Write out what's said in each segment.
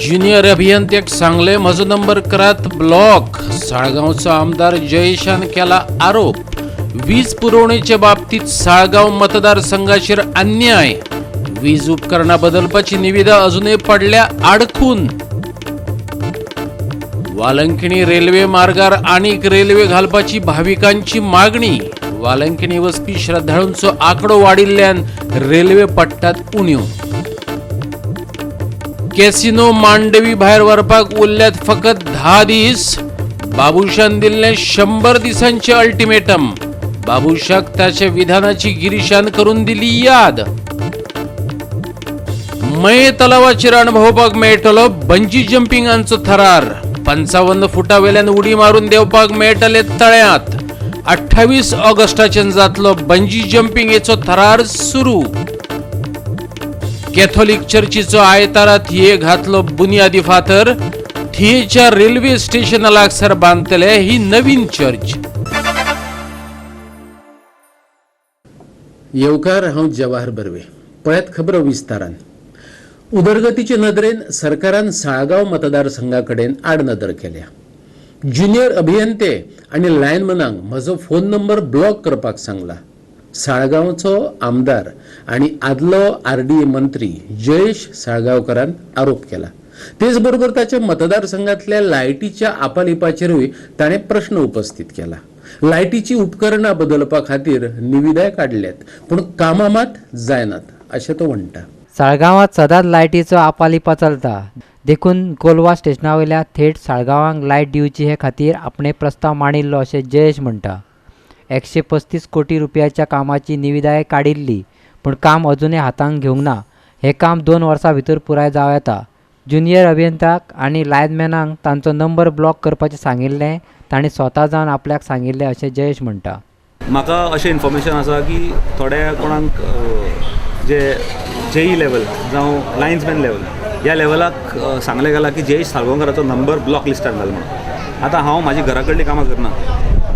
Junior अभियंत्याक सांगले म्हजो number करात ब्लॉक. साळगांवचो आमदार जयेशान केला आरोप. वीज पुरवणेचे बाबतीत साळगांव मतदारसंघाचेर अन्याय. वीज उपकरणां बदलपाची निविदा अजूनय पडल्या आडखून. वालंकिणी रेल्वे मार्गार आनीक रेल्वे घालपाची भाविकांची मागणी. वालंकिणी वचपी श्रद्धाळूंचो आंकडो वाडिल्ल्यान रेल्वे पडटात उण्यो. कॅसिनो मांडवी भायर व्हरपाक उरल्यात फकत 10 दीस. बाबूशान दिल्लें 100 दिसांचे अल्टिमेटम. बाबूशाक ताच्या विधानाची गिरीशान करून दिली याद. मये तलावाचेर अणभवपाक मेळटलो बंजी जंपिंगांचो थरार. 55 फुटावेल्यान उडी मारून देंवपाक मेळटले तळ्यांत. 28 ऑगस्टाच्यान जातलो बंजी जंपिंगेचो थरार सुरू. कॅथोलिक चर्चीचो आयतारा थिये घातलो बुनियादी फातर. थियेच्या रेल्वे स्टेशना लागसार बांदतले ही नवीन चर्च. येवकार, हांव जवाहर बर्वे. पळयात खबरो विस्तारान. उदरगतीचे नदरेन सरकारान साळगांव मतदारसंघा कडेन आडनदर केल्या. ज्युनियर अभियंते आनी लायनमनांक म्हजो फोन नंबर ब्लॉक करपाक सांगला. साळगांवचो आमदार आनी आदलो आरडीए मंत्री जयेश साळगांवकरान आरोप केला. तेच बरोबर ताच्या मतदारसंघातल्या लायटीच्या आपालिपाचेरूय ताणें प्रश्न उपस्थित केला. लायटीची उपकरणां बदलपा खातीर निविदाय काडल्यात, पूण कामां मात जायनात अशें तो म्हणटा. साळगांवांत सदांच लायटीचो आपालिपा चलता, देखून कोलवा स्टेशना वयल्या थेट साळगांवांक लायट दिवची हे खातीर आपणे प्रस्ताव मांडिल्लो अशें जयेश म्हणटा. 135 कोटी रुपयाच्या कामाची निविदाय काडिल्ली, पूण काम अजुनूय हातांत घेवंक ना. हें काम 2 वर्सां भितर पुराय जावं येता. ज्युनियर अभियंत्याक आनी लायनमॅनांक तांचो नंबर ब्लॉक करपाचें सांगिल्लें, तांणी स्वता जावन आपल्याक सांगिल्लें अशें जयेश म्हणटा. म्हाका अशें इन्फॉर्मेशन आसा की थोड्या कोणाक जे जेई लेवल जावं लायन्समॅन लेवल ह्या लेवलाक सांगलें गेलां की जयेश साळगांवकाराचो नंबर ब्लॉक लिस्टार घाल म्हणून. आतां हांव म्हाजी घरा कडलीं कामां करना.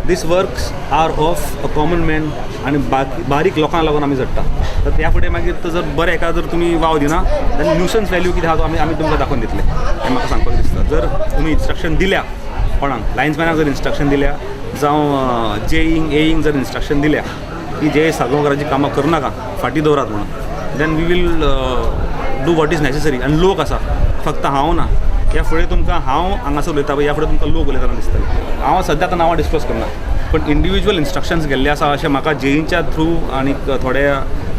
These works are of a common man आनी बाकी बारीक लोकांक लागून आमी झडटा. तर त्या फुडें मागीर तो जर बरें एका जर तुमी वाव दिना जाल्यार न्युसन्स व्हॅल्यू कितें आहा तो आमी तुमकां दाखोवन दितले हें म्हाका सांगपाक दिसता. जर तुमी इन्स्ट्रक्शन दिल्या कोणाक, लायन्समॅनाक जर इन्स्ट्रक्शन दिल्या जावं जेईंग एईंग जर इन्स्ट्रक्शन दिल्या की जयेश साळगांवकाराची कामां करनाका, फाटीं दवरात म्हणून, then we will do what is necessary. आनी लोक आसा, फक्त हांव ना, ह्या फुडें तुमकां हांव हांगासर उलयता पळय, ह्या फुडें तुमकां लोक उलयतना दिसतले. हांव सद्या आतां नांवां डिस्क्लोज करना, पण इंडिविज्युअल इन्स्ट्रक्शन्स गेल्ले आसा अशें म्हाका जेईंच्या थ्रू आनी थोडे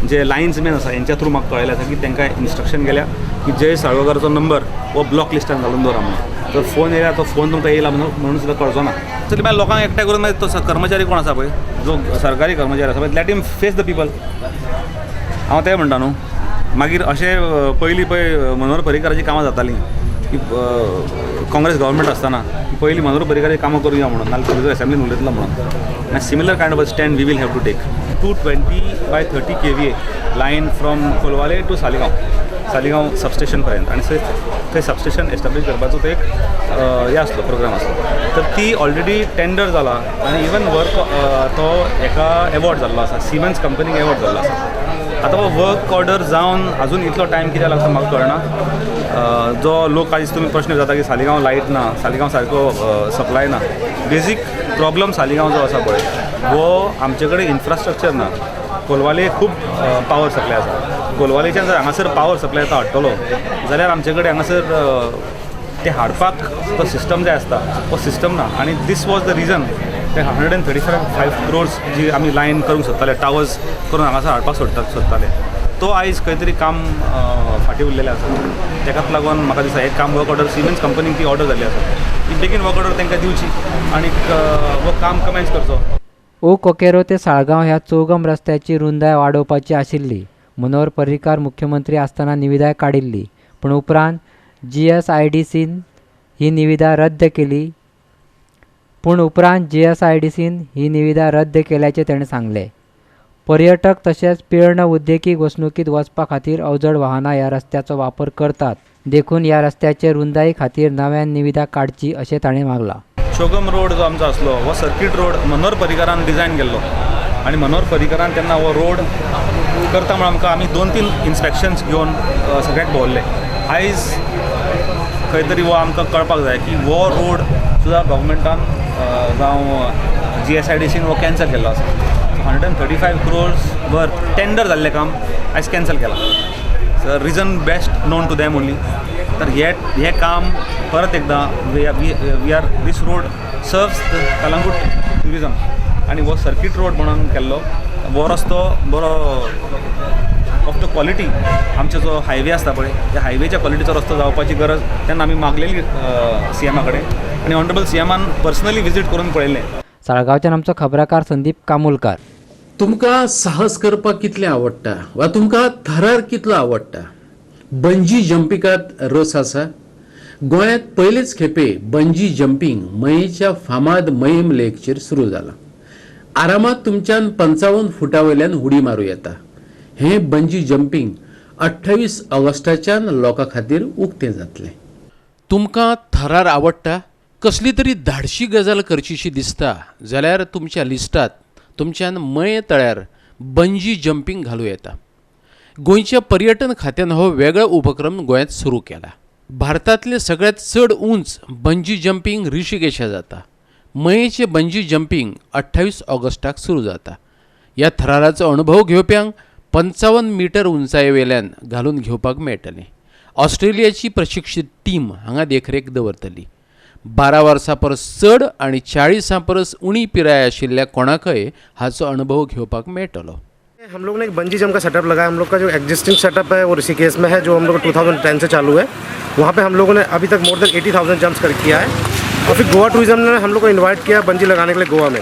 जे लायन्समॅन आसा हेंच्या थ्रू म्हाका कळ्ळें आसा की तांकां इन्स्ट्रक्शन गेल्या की जयेश साळगांवकाराचो नंबर हो ब्लॉक लिस्टान घालून दवरा म्हणून. जर फोन येयला तो फोन तुमकां येयला म्हणून सुद्दां कळचो ना. तरी मागीर लोकांक एकठांय करून मागीर तो कर्मचारी कोण आसा पळय, जो सरकारी कर्मचारी आसा पळय, let him face the people. हांव तें म्हणटा न्हू. मागीर अशें पयलीं पळय मनोहर पर्रीकाराचीं कामां जातालीं की काँग्रेस गव्हर्मेंट आसतना की पयलीं मनोहर पर्रीकाराचीं कामां करुया म्हणून, नाल्यार तुजो एसेंब्लीन उलयतलो म्हणून. Similar kind of a stand we will have to take. 220 by 30 kVA line from Colvale to Saligao, Saligao substation पर्यंत, आनी थंय सबस्टेशन एस्टाब्लीश करपाचो तो एक हें आसलो, प्रोग्राम आसलो. तर ती ऑलरेडी टेंडर जाला आनी इवन वर्क तो हेका एवॉर्ड जाल्लो आसा, सिमेन्स कंपनीक एवॉर्ड जाल्लो आसा. आतां हो वर्क ऑर्डर जावन अजून इतलो टायम कित्याक लागता म्हाका कळना. जो लोक आयज तुमी प्रश्न जाता की सालिगांव लायट ना, सालिगांव सारको सप्लाय ना. बेजीक प्रॉब्लम सालिगांव जो आसा पळय हो आमचे कडेन इन्फ्रास्ट्रक्चर ना. कोलवाले खूब पावर सप्लाय आसा. कोलवालेच्यान जर हांगासर पावर सप्लाय आतां हाडटलो जाल्यार आमचे कडेन हांगासर ते हाडपाक तो सिस्टम जाय आसता, तो सिस्टम ना. आनी these was the reason ते 135 क्रोर्स जी आमी लायन करूंक सोदताले, टावर्स करून हांगासर हाडपाक सोदताले, तो आयज खंय तरी काम फाटीं उरलेलें आसा. तेकाच लागून म्हाका दिसता हें काम वर्क ऑर्डर सिमेन्स कंपनीक ती ऑर्डर जाल्ली आसा, ती बेगीन वर्क ऑर्डर तांकां दिवची आनी हो काम कमेन्स करचो. ओ कोकेरो ते साळगांव ह्या चौगम रस्त्याची रुंदाय वाडोवपाची आशिल्ली. मनोहर पर्रीकार मुख्यमंत्री आसतना निविदाय काडिल्ली, पूण उपरांत GSIDCन ही निविदा रद्द केली. पूण उपरांत GSIDCन ही निविदा रद्द केल्याचें ताणें सांगलें. पर्यटक तशेंच पिळर्ण उद्देगीक वसणुकींत वचपा खातीर अवजड वाहनां ह्या रस्त्याचो वापर करतात, देखून ह्या रस्त्याचे रुंदाई खातीर नव्यान निविदा काडची अशें ताणें मागलां. चोगम रोड जो आमचो आसलो हो सर्कीट रोड मनोहर पर्रीकारान डिजायन केल्लो आनी मनोहर पर्रीकारान तेन्ना हो रोड करता म्हणून आमकां आमी 2-3 इन्स्पेक्शन्स घेवन सगळ्याक भोंवल्ले. आयज खंय तरी हो आमकां कळपाक जाय की हो रोड सुद्दां गव्हर्मेंटान जावं GSIDCन हो कॅन्सल केल्लो आसा. 135 crores worth tender जाल्लें काम आयज कॅन्सल केलां. So reason best known to them only. तर हें काम परत एकदां we are this road serves the Calangute tourism आनी हो सर्कीट रोड म्हणून केल्लो हो रस्तो बरो ऑफ the quality आमचो जो हायवे आसता पळय त्या हायवेच्या क्वॉलिटीचो रस्तो जावपाची गरज तेन्ना आमी मागलेली सीएमा कडेन आनी ऑनरेबल सीएमान पर्सनली विजीट करून पळयलें. साळगांवच्यान आमचो खबराकार संदीप कामुलकार. तुमकां साहस करपाक कितलें आवडटा वा तुमकां थरार कितलो आवडटा? बंजी जंपिंगात रस आसा? गोंयांत पयलेच खेपे बंजी जंपींग मयेच्या फामाद मयेम लेकचेर सुरू जाला. आरामात तुमच्यान 55 फुटां वयल्यान उडी मारूं येता. हें बंजी जंपींग 28 ऑगस्टाच्यान लोकां खातीर उक्तें जातलें. तुमकां थरार आवडटा? कसली तरी धाडशी गजाल करचीशी दिसता जाल्यार तुमच्या लिस्टात तुमच्यान मये तळ्यार बंजी जंपींग घालूं येता. गोंयच्या पर्यटन खात्यान हो वेगळो उपक्रम गोंयांत सुरू केला. भारतांतलें सगळ्यांत चड उंच बंजी जंपींग ऋषिकेशा जाता. मयेचें बंजी जंपींग 28 ऑगस्टाक सुरू जाता. ह्या थराराचो अणभव घेवप्यांक 55 मिटर उंचाये वेल्यान घालून घेवपाक मेळटलें. ऑस्ट्रेलियाची प्रशिक्षीत टीम हांगा देखरेख दवरतली. 12 वर्सां परस चड आनी 40 परस उणी पिराय आशिल्ल्या कोणाकय हाचो अणभव घेवपाक मेळटलो. हम लोग ने एक बंजी जंप का सेटअप लगाया. हम लोग का जो एग्जिस्टिंग सेटअप है वो ऋषिकेश में है, जो हम लोग 2010 से चालू है. वहाँ पे हम लोगों ने अभी तक मोर देन 80,000 जंप्स कर किया है. और फिर गोवा टूरिज्म ने हम लोग को इन्वाइट किया बंजी लगाने के लिए गोवा में.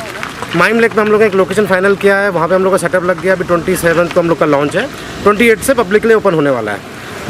माइम लेक में हम लोग ने एक लोकेशन फाइनल किया है, वहाँ पे हम लोग का सेटअप लग गया. अभी 27 को हम लोग का लॉन्च है, 28 से पब्लिक के लिए ओपन होने वाला है.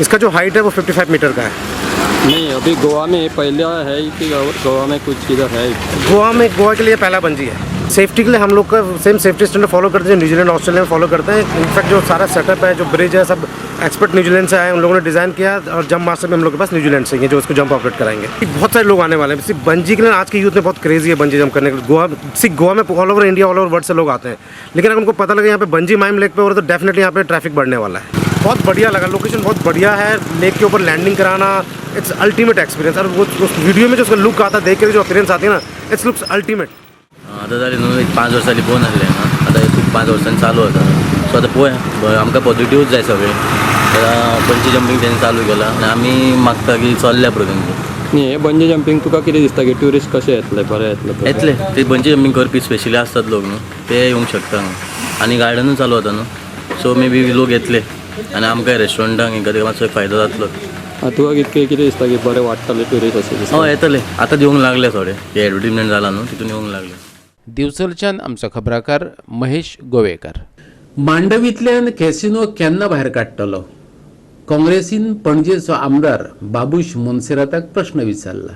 इसका जो हाइट है वो 55 मीटर का है. नहीं, अभी गोवा में पहला है कि गोवा में कुछ इधर है? गोवा में गोवा के लिए पहला बंजी है. सेफ्टी के लिए हम लोग का सेम सेफ्टी स्टैंडर्ड फॉलो करते हैं, न्यूजीलैंड ऑस्ट्रेलिया में फॉलो करते हैं. इनफैक्ट जो सारा सेटअप है, जो ब्रिज है, सब एक्सपर्ट न्यूजीलैंड से आए, उन लोगों ने डिज़ाइन किया. और जंप मास्टर भी हम लोग के पास न्यूजीलैंड से ही है जो उसको जंप ऑपरेट कराएंगे. बहुत सारे लोग आने वाले हैं सिर्फ बंजी के लिए. आज के यूथ में बहुत क्रेजी है बंजी जंप करने के लिए. गोवा सिर्फ गोवा में all over India, all over world से लोग आते हैं. लेकिन अगर उनको पता लगे यहाँ पे बंजी माइम लेक पे हो रहा है तो डेफिनेटली यहाँ पे ट्रैफिक बढ़ने वाला है. बहुत बढ़िया लगा, लोकेशन बहुत बढ़िया है. लेक के ऊपर लैंडिंग कराना, it's ultimate experience. और वो उस वीडियो में जो उसका लुक आता है, देख के जो अपीयरेंस आती है ना, it's looks ultimate. आतां जालें न्हू एक 5 वर्सां जालीं पळोवन आसलें हांगा. आतां खूब 5 वर्सांनी चालू आसा. सो आतां पळोवया, आमकां पॉझिटिवूच जाय सगळें. आतां बंजी जंपींग तेणें चालू केलां आनी आमी मागता की चल्ल्या पुरो तेंचें. न्ही, हे बंजी जंपींग तुका कितें दिसता की ट्युरिस्ट कशे येतले, बरे येतले? येतले ते बंजी जंपींग करपी स्पेशली आसतात लोक न्हू, ते येवंक शकता हांगा. आनी गार्डनूय चालू जाता न्हू, सो मे बी लोक येतले आनी आमकां रेस्टॉरंटाक हेंकां तेका मातसो फायदो जातलो. तुका कितें कितें दिसता की बरें वाडटले ट्युरिस्ट अशें दिसता? हय, येतले. आतां येवंक लागले थोडे, हे एडवर्टीजमेंट जाला न्हू तितून येवंक लागले. दिवचलच्यान आमचो खबराकार महेश गोवेकर. मांडवींतल्यान कॅसिनो केन्ना भायर काडटलो? काँग्रेसीन पणजेचो आमदार बाबूश मोन्सेराताक प्रश्न विचारला.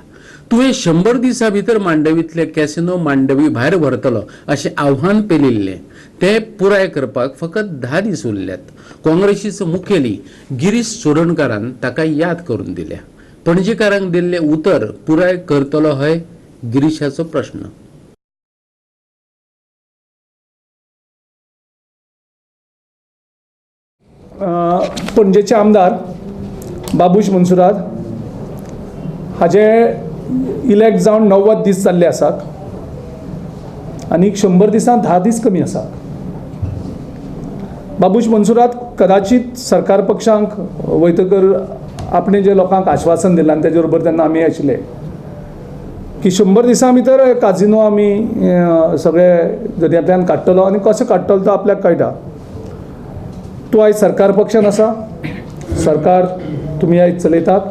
तुवें 100 दिसां भितर मांडवींतले कॅसिनो मांडवी भायर व्हरतलो अशें आव्हान पेलिल्लें, तें पुराय करपाक फकत 10 दीस उरल्यात. काँग्रेसीचो मुखेली गिरीश चोडणकारान ताका याद करून दिल्या. पणजेकारांक दिल्लें उतर पुराय करतलो हय गिरीशाचो प्रश्न. पणजेचे आमदार बाबूश मोन्सेरात हाजे इलेक्ट जावन 90 दीस जाल्ले आसात आनी 100 दिसां 10 दीस कमी आसात. बाबूश मोन्सेरात कदाचीत सरकार पक्षांक वयतकर आपणे जे लोकांक आश्वासन दिलां आनी तेजे बरोबर तेन्ना आमी आशिल्ले की 100 दिसां भितर काजिनो आमी सगळे दर्यांतल्यान काडटलो आनी कसो काडटलो तो आपल्याक कळटा. तूं आयज सरकार पक्षान आसा, सरकार तुमी आयज चलयतात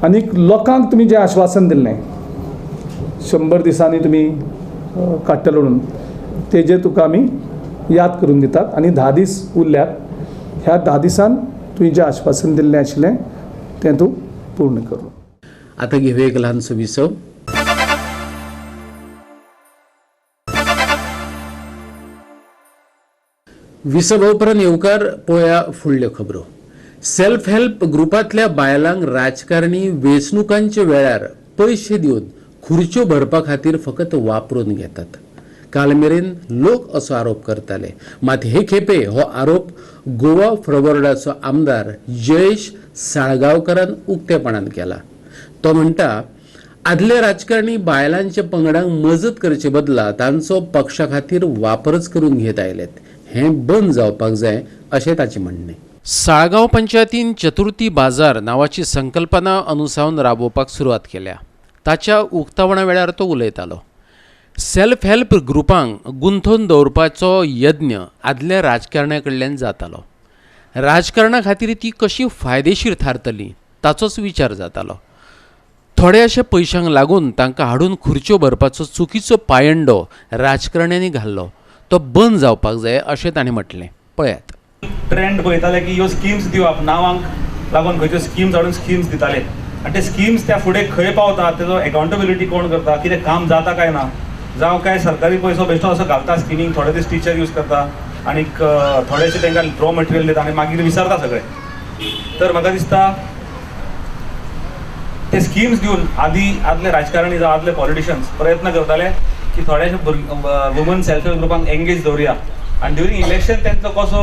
आनी लोकांक तुमी जें आश्वासन दिल्लें 100 दिसांनी तुमी काडटले म्हणून, तेजेर तुका आमी याद करून दितात. आनी 10 दीस उरल्यात, ह्या 10 दिसान तुवें जें आश्वासन दिल्लें आशिल्लें तें तूं पूर्ण कर. आतां घेवया एक ल्हानसो विसव. विसवा उपरांत येवकार पळोवया फुडल्यो खबरो. सेल्फ हेल्प ग्रुपांतल्या बायलांक राजकारणी वेंचणुकांच्या वेळार पयशे दिवन खुर्च्यो भरपा खातीर फकत वापरून घेतात. काल मेरेन लोक असो आरोप करताले. मात हे खेपे हो आरोप गोवा फॉरवर्डाचो आमदार जयेश साळगांवकारान उक्तेपणान केला. तो म्हणटा, आदले राजकारणी बायलांच्या पंगडांक मजत करचे बदला तांचो पक्षा खातीर वापरच करून घेत आयलेत, हें बंद जावपाक जाय अशें ताचें म्हणणें. साळगांव पंचायतीन चतुर्थी बाजार नांवाची संकल्पना अनुसारून राबोवपाक सुरवात केल्या. ताच्या उक्तावणा वेळार तो उलयतालो. सेल्फ हेल्प ग्रुपांक गुंथोवन दवरपाचो यत्न आदल्या राजकारण्या कडल्यान जातालो. राजकारणा खातीर ती कशी फायदेशीर थारतली ताचोच विचार जातालो. थोड्याशा पयशांक लागून तांकां हाडून खुर्च्यो भरपाचो चुकीचो पायंडो राजकारण्यांनी घाल्लो, तो बंद जावपाक जाय अशें ताणें म्हटलें. पळयात, ट्रेंड पळयताले की ह्यो स्किम्स दिवप, नांवांक लागून खंयच्यो स्किम्स हाडून स्किम्स दिताले आनी ते स्किम्स त्या फुडें खंय पावता तेजो एकाउंटेबिलिटी कोण करता, कितें काम जाता काय ना, जावं काय सरकारी पयसो बेश्टो असो घालता स्किमींक, थोडे दीस टिचर यूज करता आनीक थोडेशे तांकां रॉ मटेरियल दिता आनी मागीर विसरता सगळें. तर म्हाका दिसता ते स्किम्स दिवन आदी आदले राजकारणी जावं आदले पॉलिटिशियन्स प्रयत्न करताले की थोडेशे वुमन सेल्फ हेल्प ग्रुपांक एंगेज दवरुया आनी ड्युरींग इलेक्शन तेंचो कसो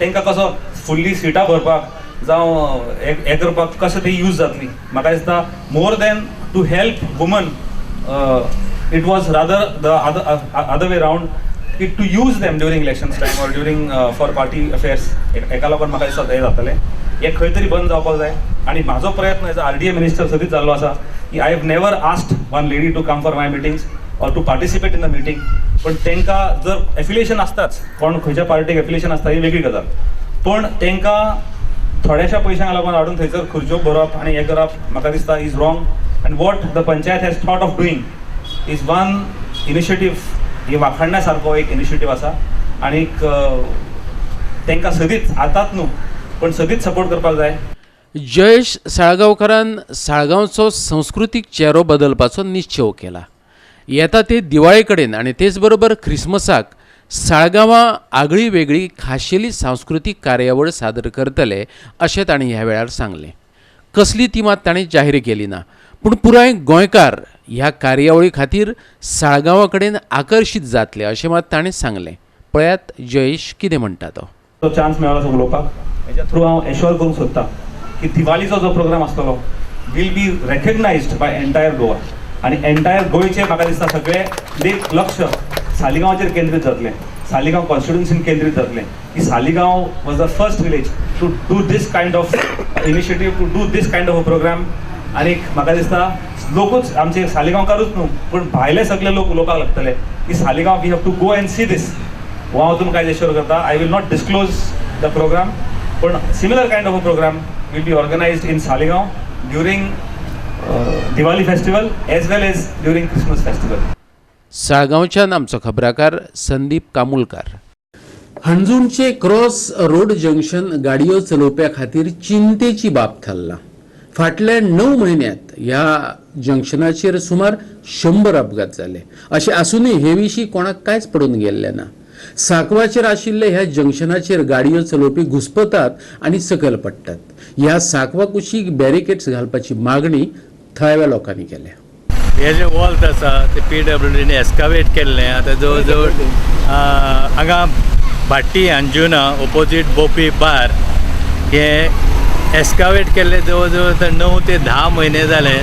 तांकां कसो फुल्ली सिटां भरपाक जावं हें करपाक कशें ते यूज जातली. म्हाका दिसता more than to help woman it was rather the other way round की to use them during elections time or during for party affairs. हेका लागून म्हाका दिसता हें जातलें, हें खंय तरी बंद जावपाक जाय. आनी म्हाजो प्रयत्न एज RDA minister सदींच जाल्लो आसा की I have never asked one lady to come for my meetings or to participate in the meeting. पण तांकां जर एफिलिएशन आसताच, कोण खंयच्या पार्टीक एफिलिएशन आसता ही वेगळी गजाल, पण तांकां थोड्याशा पयशांक लागून हाडून थंयसर खुर्च्यो भरप आनी हें करप म्हाका दिसता is wrong. And what the panchayat has thought of doing is one initiative, ही वाखाणण्या सारको एक इनिशिएटीव आसा आनीक तांकां सदींच आतांच न्हू पण सदींच सपोर्ट करपाक जाय. जयेश साळगांवकारान साळगांवचो संस्कृतीक चेरो बदलपाचो निश्चेव केला. येता ते दिवाळे कडेन आनी तेच बरोबर ख्रिसमसाक साळगांवां आगळी वेगळी खाशेली सांस्कृतीक कार्यावळ सादर करतले अशें तांणी ह्या वेळार सांगलें. कसली ती मात तांणी जाहीर केली ना, पूण पुराय गोंयकार ह्या कार्यावळी खातीर साळगांवा कडेन आकर्शीत जातले अशें मात ताणें सांगलें. पळयात जयेश कितें म्हणटा तो. चान्स मेळ्ळो उलोवपाक हेच्या थ्रू हांव एश्योर करूंक सोदता की दिवाळीचो जो प्रोग्राम आसतलो will be recognised by entire Goa आनी एंटायर गोंयचें म्हाका दिसता सगळें लेख लक्ष सालिगांवाचेर केंद्रीत जातलें, सालिगांव कॉन्स्टिट्युन्सीन केंद्रीत जातलें की Saligao was the first village to do this kind of initiative, to do this kind of a programme. आनीक म्हाका दिसता लोकूच आमचे सालिगांवकारूच न्हू पूण भायले सगळे लोक उलोवपाक लागतले की Saligao we have to go and see this. हांव तुमकां आयज एश्योर करता I will not disclose the programme, पण similar kind of a programme will be organised in Saligao during Diwali festival as well as during Christmas festival. साळगांवच्यान आमचो खबराकार Sandeep Kamulkar. हणजूणचे cross road junction गाडयो चलोवप्या खातीर चिंतेची बाब थारला. फाटल्या 9 म्हयन्यांत ह्या जंक्शनाचेर सुमार 100 अपघात जाले. अशें आसूनय हे विशीं कोणाक कांयच पडून गेल्लें ना. सांकवाचेर आशिल्ले ह्या जंक्शनाचेर गाडयो चलोवपी घुसपतात आनी सकयल पडटात. ह्या सांकवा कुशीक बॅरिकेड्स घालपाची मागणी थळाव्या लोकांनी केल्या. हे जे वॉल्त आसा ते PWDन एस्कावेट केल्लें. आतां जवळ जवळ हांगा भाटी अंजुना ओपोजीट बोपी बार हे एस्कावेट केल्ले जवळ जवळ आतां 9 ते 10 म्हयने जाले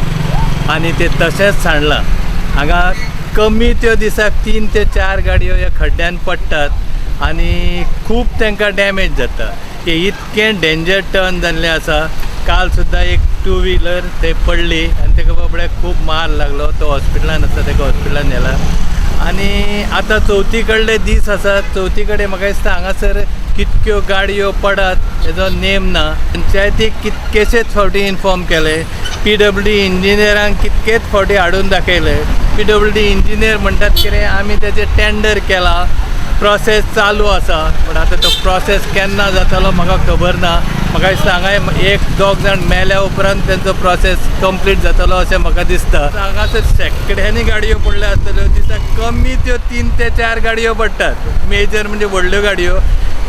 आनी ते तशेंच सांडलां. हांगा कमी त्यो दिसाक 3 ते 4 गाडयो ह्या खड्ड्यान पडटात आनी खूब तांकां डॅमेज जाता. ते इतकें डेंजर टर्न जाल्लें आसा. काल सुद्दां एक 2 व्हिलर थंय पडली आनी ताका बाबड्याक खूब मार लागलो. तो हॉस्पिटलान आसा, ताका हॉस्पिटलान व्हेला. आनी आतां चवथी कडले दीस आसात. चवथी कडेन म्हाका दिसता हांगासर कितक्यो गाडयो पडत हेजो नेम ना. पंचायतीक कितकेशेच फावटी इन्फॉर्म केले, PWD इंजिनियरांक कितकेच फावटी हाडून दाखयले. PWD engineer म्हणटात कितें आमी तेजें टेंडर केला, प्रोसेस चालू आसा, पूण आतां तो प्रोसेस केन्ना जातलो म्हाका खबर ना. म्हाका दिसता हांगा 1-2 जाण मेल्या उपरांत तेंचो प्रोसेस कंप्लीट जातलो अशें म्हाका दिसता. हांगासर शेंकड्यांनी गाडयो पडल्या आसतल्यो, दिसाक कमी त्यो 3 ते 4 गाडयो पडटात, मेजर म्हणजे व्हडल्यो गाडयो.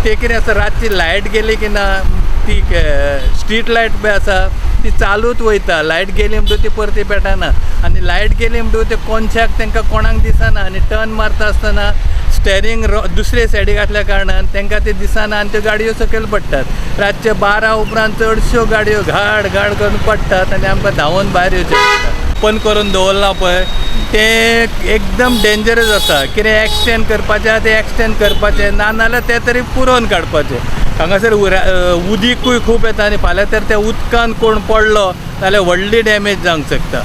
ते कितें आसा, रातची लायट गेली की ना, ती स्ट्रीट लायट बी आसा ती चालूच वयता. लायट गेली म्हणटकूच ती परती पेटना आनी लायट गेली म्हणटकूच ते कोनशाक तांकां कोणाक दिसना आनी टर्न मारता आसतना स्टेरींग दुसरे सायडीक आसल्या कारणान तांकां ते दिसना आनी त्यो गाडयो सकयल पडटात. रातचे 12 उपरांत चडश्यो गाडयो घाड घाड करून पडटात आनी आमकां धांवून भायर येवचें पडटा. ओपन करून दवरलां पळय तें एकदम डेंजरस आसा. कितें एक्सटेंड करपाचें आसा तें एक्सटेंड करपाचें, ना नाल्यार तें तरी पुरोवन काडपाचें. हांगासर उदीकूय खूब येता आनी फाल्यां तर त्या उदकान कोण पडलो जाल्यार व्हडली डॅमेज जावंक शकता.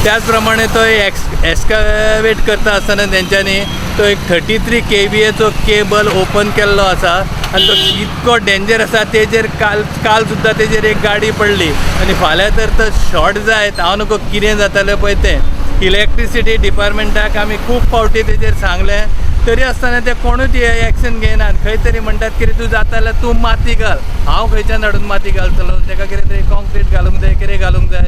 त्याच प्रमाणे तो एक्सकवेट करता आसतना तेंच्यांनी तो एक 33 kVAचो केबल ओपन केल्लो आसा आनी तो इतको डेंजर आसा तेजेर काल काल सुद्दां तेजेर एक गाडी पडली आनी फाल्यां तर तो शॉर्ट जायत हांव नको कितें जातलें पळय तें. इलेक्ट्रिसिटी डिपार्टमेंटाक आमी खूब फावटी तेजेर सांगलें तरी आसतना ते कोणूच एक्शन घेयनात. खंय तरी म्हणटात कितें तूं जाता जाल्यार तूं माती घाल, हांव खंयच्यान हाडून माती घालतलो? तेका कितें तरी कॉन्क्रीट घालूंक जाय, कितें घालूंक जाय.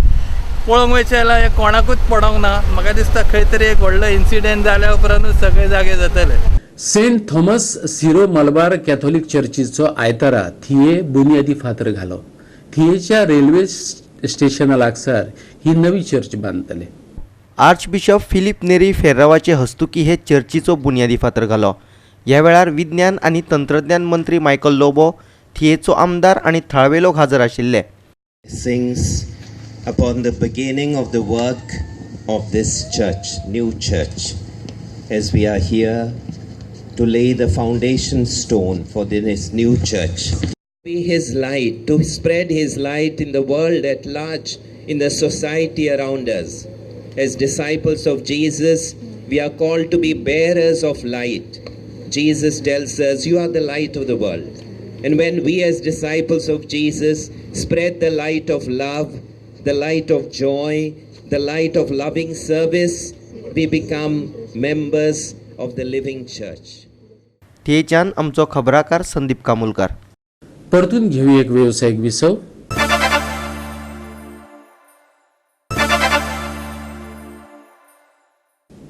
पळोवंक वयचें जाल्यार हें कोणाकूच पडोंक ना. म्हाका दिसता खंय तरी एक व्हडलो इन्सिडंट जाल्या उपरांतूच सगळे जागे जातले. Saint Thomas Syro Malabar Catholic चर्चीचो आयतारा थिये बुनियादी फातर घालो. थियेच्या रेल्वे स्टेशना लागसार ही नवी चर्च बांदतले. आर्चबिशप फिलीप नेरी फेर्रावाचे हस्तुकी हे चर्चीचो बुनियादी फातर घालो. ह्या वेळार विज्ञान आनी तंत्रज्ञान मंत्री मायकल लोबो, थियेचो आमदार आनी थळावे लोक हजर आशिल्ले. Sings upon the beginning of the work of this church, new church, as we are here to lay the foundation stone for this new church. Be his light, to spread his light in the world at large, in the society around us. As disciples of Jesus, we are called to be bearers of light. Jesus tells us, you are the light of the world. And when we as disciples of Jesus spread the light of love, the light of joy, the light of loving service, we become members of the living church. थियेच्यान आमचो खबराकार संदीप कामुलकार. परतून घेऊ एक वेवसायीक विसव.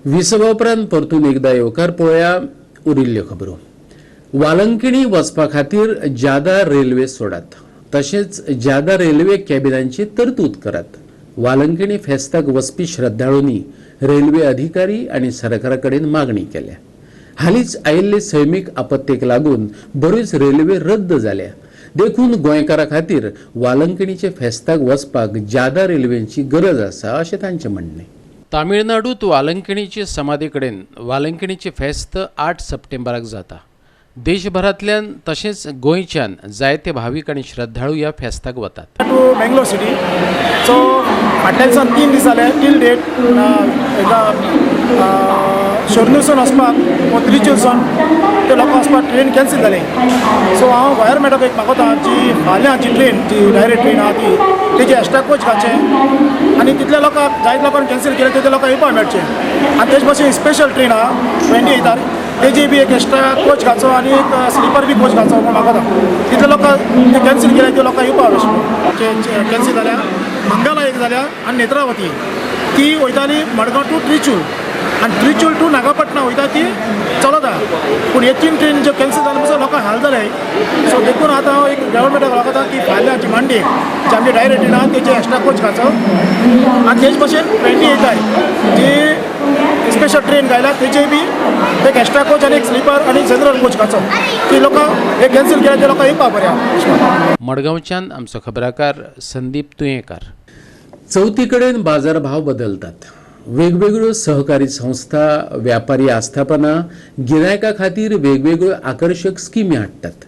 विसवा उपरांत परतून एकदा येवकार पळोवया उरिल्ल्यो खबरो. वालंकिणी वचपा खातीर ज्यादा रेल्वे सोडात, तशेंच ज्यादा रेल्वे कॅबिनांची तरतूद करात. वालंकिणी फेस्ताक वचपी श्रद्धाळूंनी रेल्वे अधिकारी आनी सरकारा कडेन मागणी केल्या. हालींच आयिल्ले सैमीक आपत्तेक लागून बऱ्योच रेल्वे रद्द जाल्या, देखून गोंयकारां खातीर वालंकिणीचे फेस्ताक वचपाक ज्यादा रेल्वेंची गरज आसा अशें तांचें म्हणणें. तामिळनाडूत वालंकिणीचे समाधी कडेन वालंकिणीचें फेस्त 8 सप्टेंबराक जाता. देशभरांतल्यान तशेंच गोंयच्यान जायते भावीक आनी श्रद्धाळू ह्या फेस्ताक वतात. टू मँगलोर सिटी सो फाटल्या दिसान 3 दीस जाले टील डेट हेका शोरनूरसून वचपाक वो त्रिचूरसून ते लोकांक वचपाक ट्रेन कॅन्सील जाली. सो हांव गव्हर्मेंटाक एक मागोता जी फाल्यां जी ट्रेन जी डायरेक्ट ट्रेन आहा ती तेजी एक्स्ट्रा कोच घालचें आनी तितल्या लोकांक जायते लोकांक कॅन्सील केले तितल्या लोकांक येवपाक मेळचें. आनी तेच भशेन स्पेशल ट्रेन आहा 28 तेजी बी एक एक्स्ट्रा कोच घालचो आनी एक स्लिपर बी कोच घालचो म्हूण मागोता. तितले लोकांक ते कॅन्सील केले ते लोकांक येवपाक कॅन्सील जाल्या. मंगला एक जाल्या आनी नेत्रावती ती वयताली मडगांव टू त्रिचूल आनी त्रिचूल टू नागापटना वयता ती चलता. पूण हे 3 ट्रेन ज्यो कॅन्सील जाले पसून लोकांक हाल जाले. सो देखून आतां हांव एक गव्हर्मेंटाक मागता की फाल्यां जी मंडे जी आमची डायरेक्ट ट्रेन आहा तेजे एक्स्ट्रा कोच घालचो आनी तेच भशेन 28 जी स्पेशल ट्रेन घायला तेजे बी एक एक्स्ट्रा कोच आनी एक स्लिपर आनी जनरल कोच घालचो की लोकांक हे कॅन्सील केल्या ते लोकांक येवपाक बरें. मडगांवच्यान आमचो खबराकार संदीप तुयेंकार. चवथी कडेन बाजार भाव बदलतात. वेगवेगळ्यो सहकारी संस्था, व्यापारी आस्थापनां गिरायका खातीर वेगवेगळ्यो आकर्शक स्किमी हाडटात.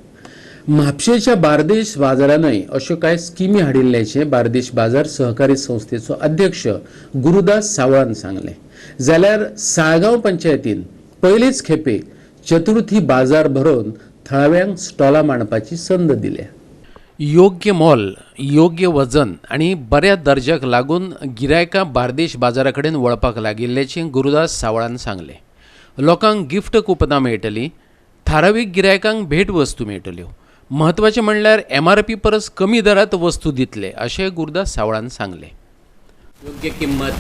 म्हापशेच्या बार्देश बाजारानय अश्यो कांय स्किमी हाडिल्ल्याचें बार्देश बाजार सहकारी संस्थेचो अध्यक्ष गुरुदास सावळान सांगलें. जाल्यार साळगांव पंचायतीन पयलेच खेपे चतुर्थी बाजार भरोवन थळाव्यांक स्टॉलां मांडपाची संद दिल्या. योग्य मोल, योग्य वजन आनी बऱ्या दर्जाक लागून गिरायकां बार्देश बाजारा कडेन वळपाक लागिल्ल्याचें गुरुदास सावळान सांगलें. लोकांक गिफ्ट कुपनां मेळटलीं, थारावीक गिरायकांक भेट वस्तू मेळटल्यो. म्हत्वाचें म्हणल्यार MRP परस कमी दरांत वस्तू दितले अशें गुरुदास सावळान सांगलें. योग्य किंमत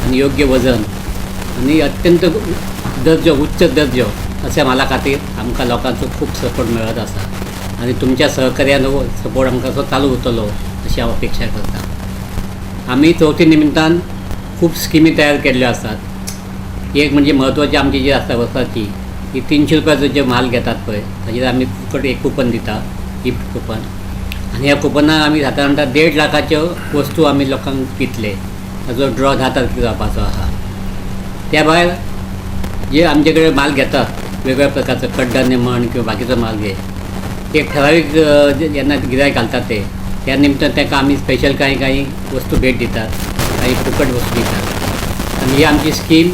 आनी योग्य वजन आनी अत्यंत दर्जो, उच्च दर्जो अशा माला खातीर आमकां लोकांचो खूब सपोर्ट मेळत आसा आनी तुमच्या सहकार्यान हो सपोर्ट आमकां असो चालू उरतलो अशी हांव अपेक्षा करता. आमी चवथी निमतान खूब स्किमी तयार केल्ल्यो आसात. एक म्हणजे म्हत्वाची आमची जी आसा वर्साची ही 300 रुपयाचो जे म्हाल घेतात पळय ताजेर आमी फुकट एक कुपन दिता, गिफ्ट कुपन. आनी ह्या कुपनाक आमी सादारणतः 1.5 लाखाच्यो वस्तू आमी लोकांक दितले. ताजो ड्रॉ 10 तारखेक जावपाचो आसा. त्या भायर जे आमचे कडेन म्हाल घेतात वेगवेगळ्या प्रकारचो कडधान्य म्हण किंवा बाकीचो म्हाल घे, एक ठरावीक जेन्ना गिरायक घालतात ते त्या निमतान तांकां आमी स्पेशल कांय कांय वस्तू भेट दितात, कांय फुकट वस्तू दितात. आनी ही आमची स्कीम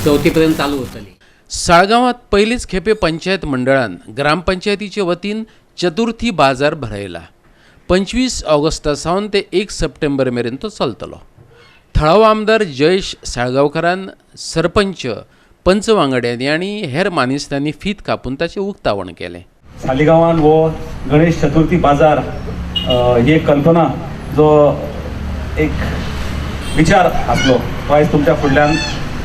चवथी पर्यंत चालू उरतली. साळगांवांत पयलीच खेपे पंचायत मंडळान ग्रामपंचायतीचे वतीन चतुर्थी बाजार भरयला. 25 ऑगस्टा सावन ते 1 सप्टेंबर मेरेन तो चलतलो. थळावो आमदार जयेश साळगांवकारान सरपंच, पंच वांगड्यांनी आनी हेर मानेस्तांनी फीत कापून ताचें उक्तावण केलें. सालिगांवान हो गणेश चतुर्थी बाजार ही एक कल्पना, जो एक विचार आसलो तो आयज तुमच्या फुडल्यान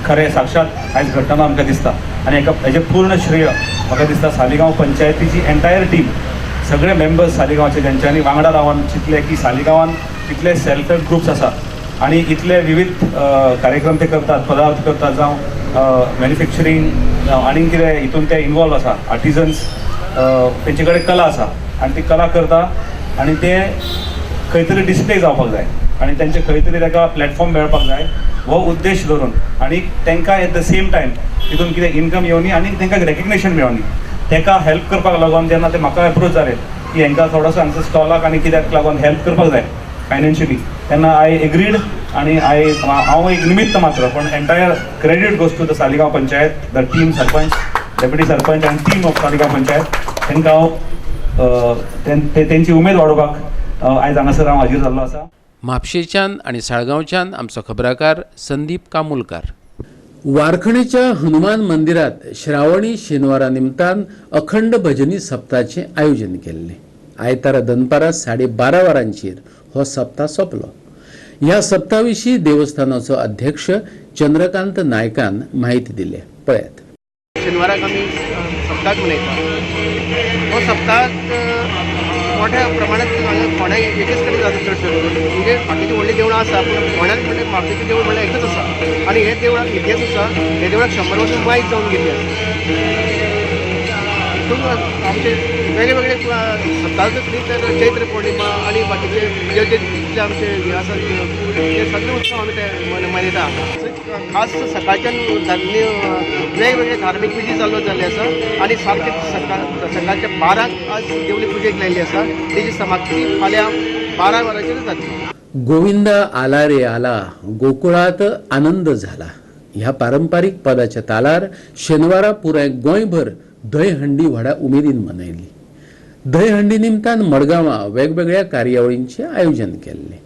खरें साक्षात आयज घडटना आमकां दिसता. आनी एका हेजें पूर्ण श्रेय म्हाका दिसता सालिगांव पंचायतीची एंटायर टीम, सगळे मेंबर्स सालिगांवचे ज्यांच्यांनी वांगडा रावन चिंतलें की सालिगांवान इतले सेल्फ हेल्प ग्रुप्स आसा आनी इतले विविध कार्यक्रम ते करतात, पदार्थ करतात, जावं मॅन्युफॅक्चरींग जावं आनीक कितें हितून ते इनवॉल्व आसा, आर्टिजन्स तेंचे कडेन कला आसा आनी ती कला करता आनी ते खंय तरी डिस्प्ले जावपाक जाय आनी तेंचे खंय तरी ताका प्लॅटफॉर्म मेळपाक जाय हो उद्देश धरून आनी तांकां एट the same time तितून कितें इनकम येवनी आनी तांकां रेकग्नेशन मेळोनी ताका हेल्प करपाक लागून जेन्ना ते म्हाका एप्रोच जाले की हांकां थोडोसो हांगसर स्टॉलाक आनी कित्याक लागून हेल्प करपाक जाय फायनान्शियली, तेन्ना I agreed आनी हांव एक निमित्त मात्र, पण entire credit goes to the Saligao panchayat, the team sarpanch, deputy sarpanch आनी टीम ऑफ सालिगांव पंचायत. तांकां हांव तेंची उमेद वाडोवपाक आयज हांगासर हांव हाजीर जाल्लो आसा. म्हापशेच्यान आनी साळगांवच्यान आमचो खबराकार संदीप कामुलकार. वारखणेच्या हनुमान मंदिरात श्रावणी शेनवारा निमतान अखंड भजनी सप्ताचें आयोजन केल्लें. आयतारा दनपारा 12:30 वरांचेर हो सप्ताह सोंपलो. ह्या सप्ता विशीं देवस्थानाचो अध्यक्ष चंद्रकांत नायकान म्हायती दिली, पळयात. शेनवाराक आमी सप्ताक मनयता. हो सप्ताक मोठ्या प्रमाणात हांगा फोंड्या एकच कडेन जाता चडशें करून, म्हणजे बाकीचीं व्हडलीं देवळां आसा पूण फोंड्यान म्हणल्यार म्हापशेचें देवूळ म्हणल्यार एकच आसा आनी हे देवळाक इतिहास आसा. हे देवळाक 100 वर्सां वायट जावन गेल्ली आसा. हितून आमचे वेगळे वेगळे सप्ताकच न्ही तर चैत्र पौर्णिमा आनी बाकीचे जे जे जितले आमचे हे आसा ते सगळे उत्सव आमी ते मनयता. खास सकाळच्यान वेगवेगळे धार्मीक विधी चालू जाल्ले आसा आनी सारके सकाळच्या 12 आज देवली पुजेक लायिल्ली आसा. तेजी समाप्ती फाल्यां 12 वरांचेर जातली. गोविंदा आला रे आला गोकुळात आनंद झाला ह्या पारंपारीक पदाच्या तालार शेनवारा पुराय गोंयभर दहीहंडी व्हडा उमेदीन मनयली. दहीहंडी निमतान मडगांवां वेगवेगळ्या कार्यावळींचें आयोजन केल्लें.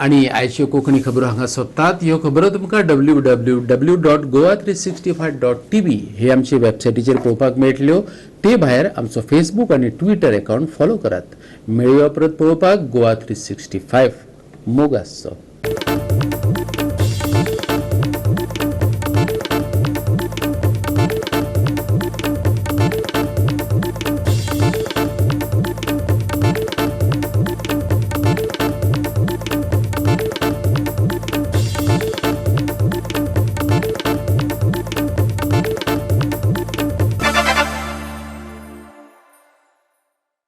आनी आयच्यो कोंकणी खबरो हांगा सोंपतात. ह्यो खबरो तुमकां www.goa365.tv हे आमचे वेबसायटीचेर पळोवपाक मेळटल्यो. ते भायर आमचो फेसबूक आनी ट्विटर अकावंट फॉलो करात. मेळया परत पळोवपाक गोवा 365. मोग आसचो.